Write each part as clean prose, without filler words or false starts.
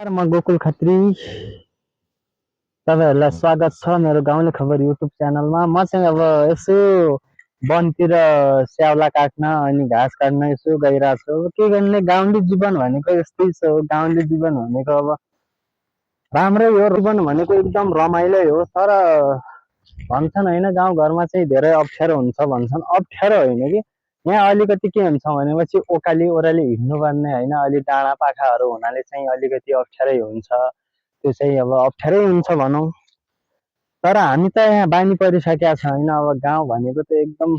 म गोकुल खत्री तपाईँहरूलाई स्वागत छ मेरो गाउँले खबर युट्युब च्यानलमा। म चाहिँ अब यसो वनतिर स्याउला काट्न अनि घाँस काट्न यसो गइरहेको छु। के गर्ने, गाउँले जीवन भनेको यस्तै छ हो। गाउँले जीवन भनेको अब राम्रै हो, जीवन भनेको एकदम रमाइलो हो। तर भन्छन् होइन, गाउँघरमा चाहिँ धेरै अप्ठ्यारो हुन्छ भन्छन्। अप्ठ्यारो होइन कि, यहाँ अलिकति के हुन्छ भनेपछि ओकाली ओह्राली हिँड्नुपर्ने होइन, अलि डाँडा पाखाहरू हुनाले चाहिँ अलिकति अप्ठ्यारै हुन्छ। त्यो चाहिँ अब अप्ठ्यारै हुन्छ भनौँ। तर हामी त यहाँ बानी परिसकेका छ होइन। अब गाउँ भनेको त एकदम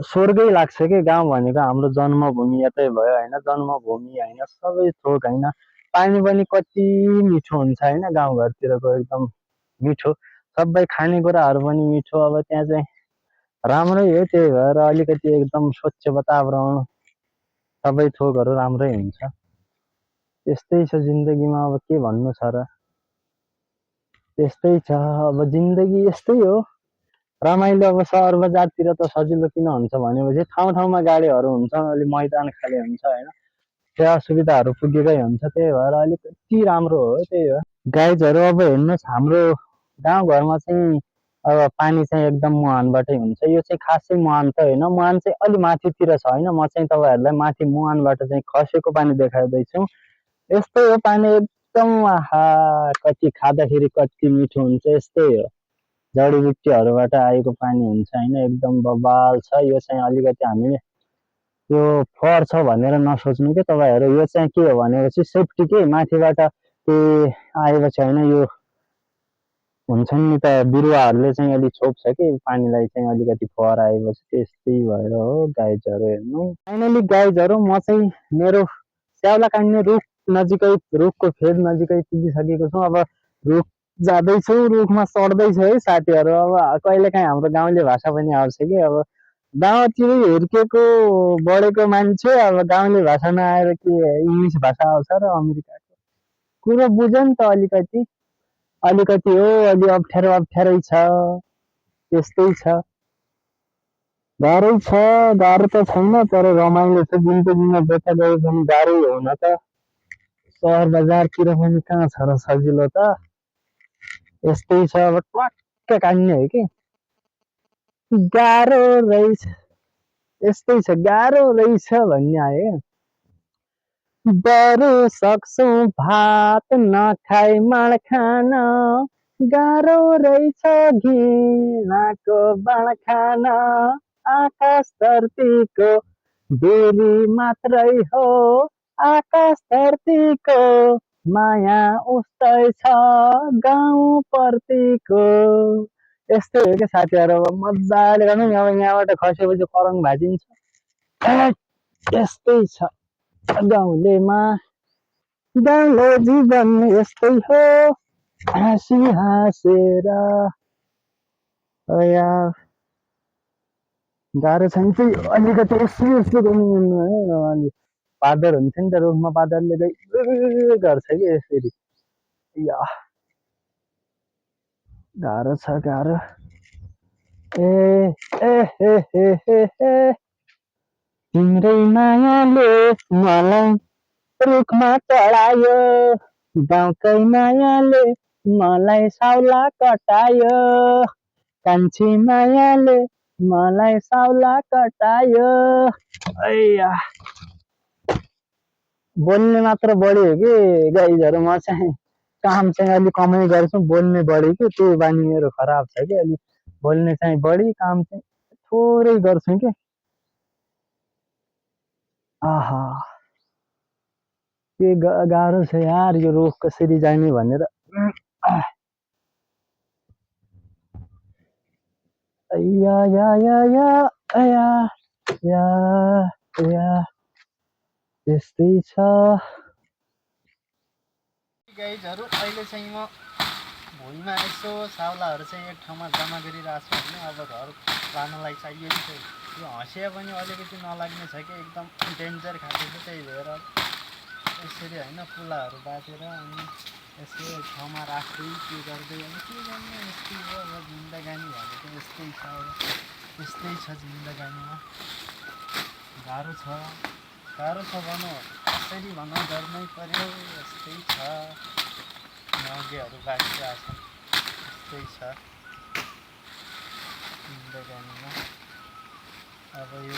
स्वर्गै लाग्छ कि। गाउँ भनेको हाम्रो जन्मभूमि यतै भयो होइन, जन्मभूमि होइन, सबै थोक होइन। पानी पनि कति मिठो हुन्छ होइन, गाउँघरतिरको एकदम मिठो। सबै खानेकुराहरू पनि मिठो। अब त्यहाँ चाहिँ राम्रै हो, त्यही भएर अलिकति एकदम स्वच्छ वातावरण, सबै थोकहरू राम्रै हुन्छ। त्यस्तै छ जिन्दगीमा, अब के भन्नु छ र। त्यस्तै छ अब जिन्दगी, यस्तै हो रमाइलो। अब सहर बजारतिर त सजिलो किन हुन्छ भनेपछि ठाउँ ठाउँमा गाडीहरू हुन्छ, अलि मैदान खाली हुन्छ होइन, सेवा सुविधाहरू पुगेकै हुन्छ। त्यही भएर अलिकति राम्रो हो, त्यही हो। गाइजहरू अब हेर्नुहोस्, हाम्रो गाउँघरमा चाहिँ अब पानी चाहिँ एकदम मुहानबाटै हुन्छ। यो चाहिँ खासै मुहान त होइन, मुहान चाहिँ अलि माथितिर छ होइन। म चाहिँ तपाईँहरूलाई माथि मुहानबाट चाहिँ खसेको पानी देखाउँदैछु। यस्तै हो पानी एकदम, आहा कति खाँदाखेरि कति मिठो हुन्छ। यस्तै हो, जडीबुटीहरूबाट आएको पानी हुन्छ होइन, एकदम बबाल छ। यो चाहिँ अलिकति हामीले यो फर छ भनेर नसोच्नु कि तपाईँहरू। यो चाहिँ के हो भनेपछि सेफ्टी के, माथिबाट के आएपछि होइन, यो हुन्छ नि त, बिरुवाहरूले चाहिँ अलिक छोप्छ कि पानीलाई चाहिँ अलिकति फर आएपछि। त्यस्तै भएर हो गाइजहरू। हेर्नु फाइनली गाइजहरू, म चाहिँ मेरो स्याउला काट्ने रुख नजिकै, रुखको फेद नजिकै पुगिसकेको छु। अब रुख जाँदैछु, रुखमा चढ्दैछु है साथीहरू। अब कहिलेकाहीँ हाम्रो गाउँले भाषा पनि आउँछ कि। अब गाउँतिर हुर्केको बढेको मान्छे अब गाउँले भाषा नआएर के इङ्ग्लिस भाषा आउँछ र अमेरिकाको। कुरो बुझ नि त अलिकति। अलिकति हो, अलि अप्ठ्यारो अप्ठ्यारै छ, त्यस्तै छ। गाह्रै छ, गाह्रो त छैन तर रमाइलो छ जिन्दगीमा। जता गए पनि गाह्रै हो न त। सहर बजारतिर पनि कहाँ छ र सजिलो त। यस्तै छ, अब ट्वाक्क काट्ने हो कि। गाह्रो रहेछ, यस्तै छ, गाह्रो रहेछ भन्ने आयो। बरु सक्छौ भात नखाई माड खान, गाह्रो रहेछ घिनाको बाँड खान। आकाश धरतीको दूरी मात्रै हो, आकाश धरतीको माया उस्तै छ गाउँ प्रतिको। यस्तै हो क्या साथीहरू। अब मजाले गर्नु नि, अब यहाँबाट खसेपछि करङ भाजिन्छ। यस्तै छ गाउँलेमा, गाउँले जीवन यस्तै हो, हाँसी हाँसेर। यार गाह्रो छ नि, त्यही अलिकति यस्तो यस्तो गर्नु है। अलि पादर हुन्छ नि त, रुखमा पादरले गर्छ कि यसरी। या गाह्रो छ, गाह्रो। ए ए हे हे हे हे, तिम्रै मायाले मलाई रुखमा चढायो, गाउँकै मायाले मलाई साउला कटायो, कान्छी मायाले मलाई साउला कटायो। ऐया बोल्ने मात्र बढी हो कि गाइजहरू। म चाहिँ काम चाहिँ अलिक कमै गर्छु, बोल्ने बढी कि। त्यो बानी मेरो खराब छ कि, अलिक बोल्ने चाहिँ बढी, काम चाहिँ थोरै गर्छु कि। आहा के गाह्रो छ यार, यो रुख कसरी जाने भनेर। या या या या या या या, त्यस्तै छ गाइजहरू। अहिले चाहिँ म भुइँमा यसो साउलाहरू चाहिँ एक ठाउँमा जम्मा गरिरहेको छु होइन। अब घर लानलाई चाहियो कि चाहिँ यो हँसिया पनि अलिकति नलाग्ने छ कि, एकदम डेन्जर खाएको छ। त्यही भएर यसरी होइन, पुलाहरू बाँधेर अनि यसो ठाउँमा राख्दै के गर्दै, अब के गर्नु, यस्तै हो अब जिन्दगानी भनेको। यस्तै छ, अब यस्तै छ जिन्दगानीमा। गाह्रो छ, गाह्रो छ भनौँ, कसरी भनौँ, गर्नै पर्यो त्यस्तै छ, नगेहरू बाँचिरहेको छ, त्यस्तै छ जिन्दगानीमा। अब यो